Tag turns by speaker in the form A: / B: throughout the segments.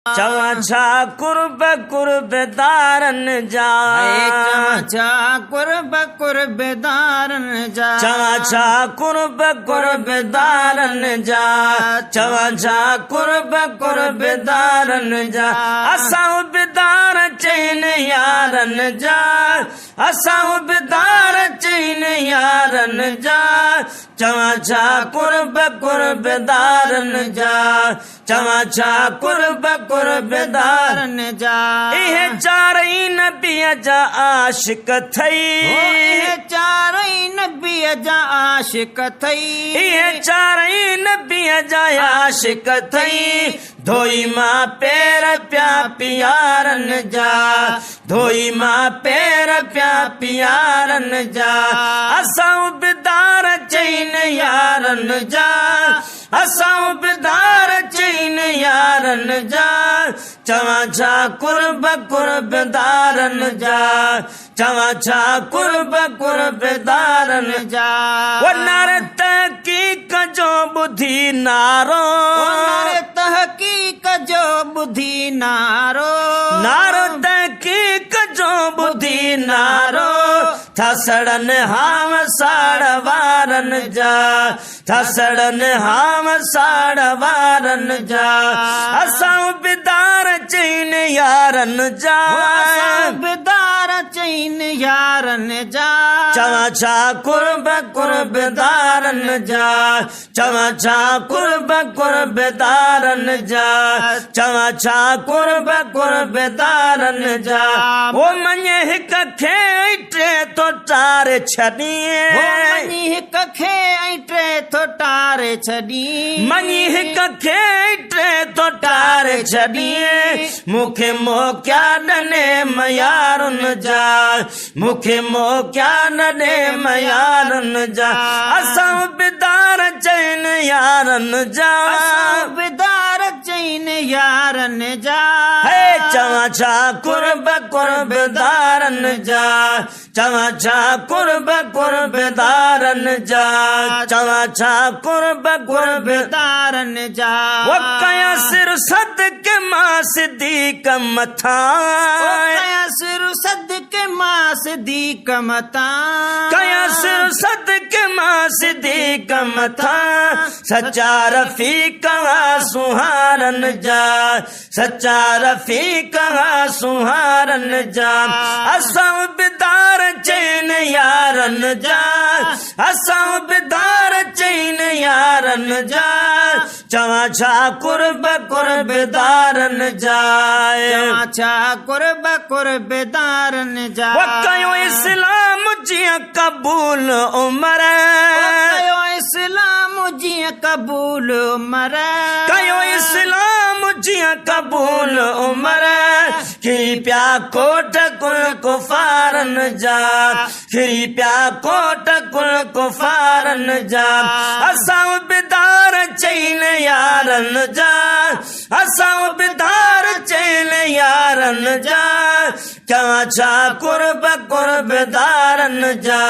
A: چوان ڇا قرب قربدارن جا.
B: چوان ڇا قرب قربدارن جا.
A: چوان ڇا قرب قربدارن جا. چوان ڇا قرب قربدارن جا. اسان حبدار چئن يارن جا. اسان حبدار چئن يارن جا. چوان ڇا قرب قربدارن جا. چوان ڇا قرب قربدارن
B: جا.
A: اهي چارئي نبيء جا عاشق ٿئي.
B: اهي چارئي نبيء جا عاشق ٿئي.
A: اهي چارئي نبيء جا عاشق ٿئي. ڌوئي مان پير پيا پيارن جا. ڌوئي مان پير پيا پيارن جا. اسان حبدار چئن يارن جا. اسان حبدار چئن يارن جا. چوان ڇا قرب قربدارن جا. چوان ڇا قرب قربدارن
B: جا.
A: او نعري تحقيق جو ٻڌي نعرو.
B: او نعري تحقيق جو ٻڌي نعرو.
A: نعرو تحقيق جو ٻڌي نعرو. ٿا سڙن هانء ساڙ وارن جا. ٿا سڙن هانء ساڙ وارن جا. اسان حبدار چئن يارن جا.
B: اسان حبدار چئن يارن جا.
A: چوان ڇا قرب قربدارن جا. چوان ڇا قرب قربدارن جا. چوان ڇا قرب قربدارن جا. او مڃي هڪ کي ۽ ٽي ٿو ٽاري ڇڏين.
B: او مڃي هڪ کي ۽ ٽي ٿو ٽاري ڇڏين.
A: مڃي هڪ کي ۽ ٽي ٿو ٽاري ڇڏين. مون کي موقعا نه ڏي ميارن جا. مون کي موقعا نه ڏي ميارن جا. اسان حبدار چئن يارن جا.
B: اسان حبدار چئن يارن جا.
A: هي چوان ڇا قرب قربدارن جا. چوان ڇا قرب قربدارن جا. چوان ڇا قرب
B: قربدارن جا.
A: او ڪيان سر صدقي مان صديق مٿان.
B: او ڪيان سر صدقي مان صديق مٿان.
A: ڪيان سر صدقي مان صديق مٿان. سچا رفيق ها سونهارن جا. سچا رفيق ها سونهارن جا. اسان حبدار چئن يارن جا. اسان حبدار چئن يارن جا. چوان ڇا قرب قربدارن جا.
B: چوان ڇا قرب قربدارن جا.
A: او ڪيو اسلام جيئن قبول عمر.
B: او ڪيو اسلام جيئن قبول عمر.
A: ڪيو اسلام جيئن قبول عمر. ڪري پيا ڪوٽ ڪل ڪفارن جا. ڪري پيا ڪوٽ ڪل ڪفارن جا. اسان حبدار چئن يارن جا. اسان حبدار چئن يارن جا. چوان ڇا قرب قربدارن جا.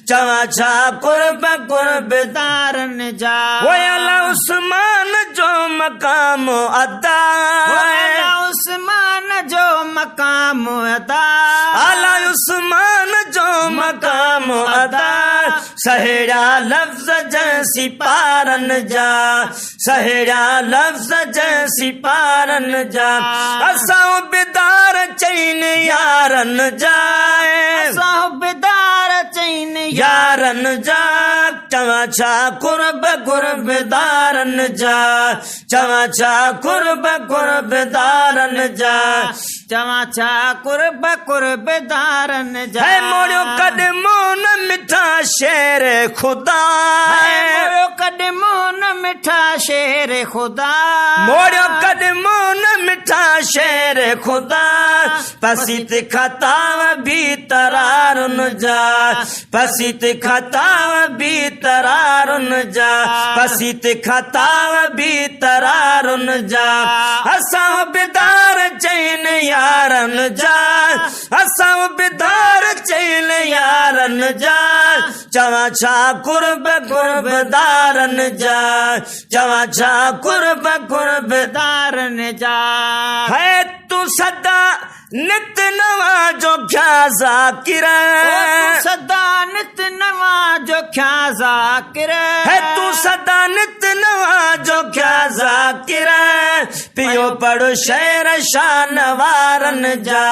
A: چوان ڇا قرب
B: قربدارن جا.
A: او اعليٰ عثمان جو مقام ادا.
B: او اعليٰ عثمان جو مقام ادا.
A: اعليٰ عثمان جو مقام ادا. سهيڙيا لفظ جنهن سپارن جا. سهيڙيا لفظ جنهن سپارن جا. اسان حبدار چئن يارن جا.
B: اسان حبدار چئن
A: يارن جا. چوان ڇا قرب قربدارن جا. چوان ڇا قرب قربدارن جا.
B: چوان ڇا قرب قربدارن جا.
A: هي موڙيو ڪڏ مون مٺا شير خدا.
B: هي موڙيو ڪڏ مون مٺا شير خدا.
A: موڙيو ڪڏ مون مٺا شير خدا. پسيت خطا به ترارن جا. پسيت خطا به ترارن جا. پسيت خطا به ترارن جا. اسان حبدار چئن يارن جا. اسان حبدار چئن يارن جا. چوان ڇا قرب قربدارن جا، چوان ڇا قرب قربدارن
B: جا.
A: هي تون سدا نت نوان جو کيا ذاڪر،
B: تون سدا نت نوان جو کيا ذاڪر،
A: هي تون سدا نت نوان جو کيا ذاڪر. پيو پڙهه شعر شان وارن جا،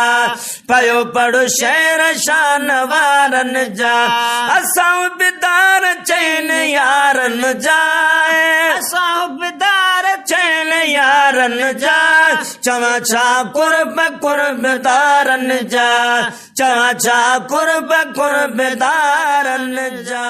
A: پيو پڙهه شعر شان وارن جا. اسان بدار چين يارن جا،
B: اسان بدار
A: چين يارن جا. چوان ڇا قرب قربدارن جا، چوان ڇا قرب قربدارن جا.